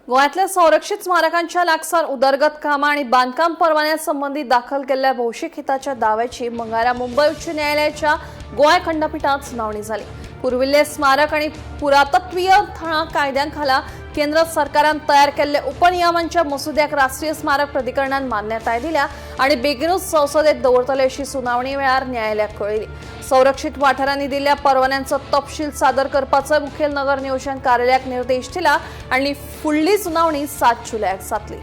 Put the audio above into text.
गोंयांतल्या संरक्षीत स्मारकांच्या लागसार उदरगत कामां आनी बांदकाम परवान्या संबंदी दाखल केल्ल्या भौशीक हिताच्या दाव्याची मंगळारा मुंबय उच्च न्यायालयाच्या गोंय खंडपिठात सुनावणी जाली. पुर्विल्ले स्मारक आणि पुरातत्वीय थळां कायद्यांखाला केंद्र सरकारान तयार केल्ले उपनियमांच्या मसुद्याक राष्ट्रीय स्मारक प्राधिकरणान मान्यताय दिल्या आणि बेगीनूच संसदेत दवरतले अशी सुनावणी वेळार न्यायालयाक कळयली. संरक्षित वाठारांनी दिल्ल्या परवान्यांचो तपशील सादर करपाचो मुखेल नगर नियोजन कार्यालयाक निर्देश दिला आणि फुडली सुनावणी 7 जुलयाक जातली.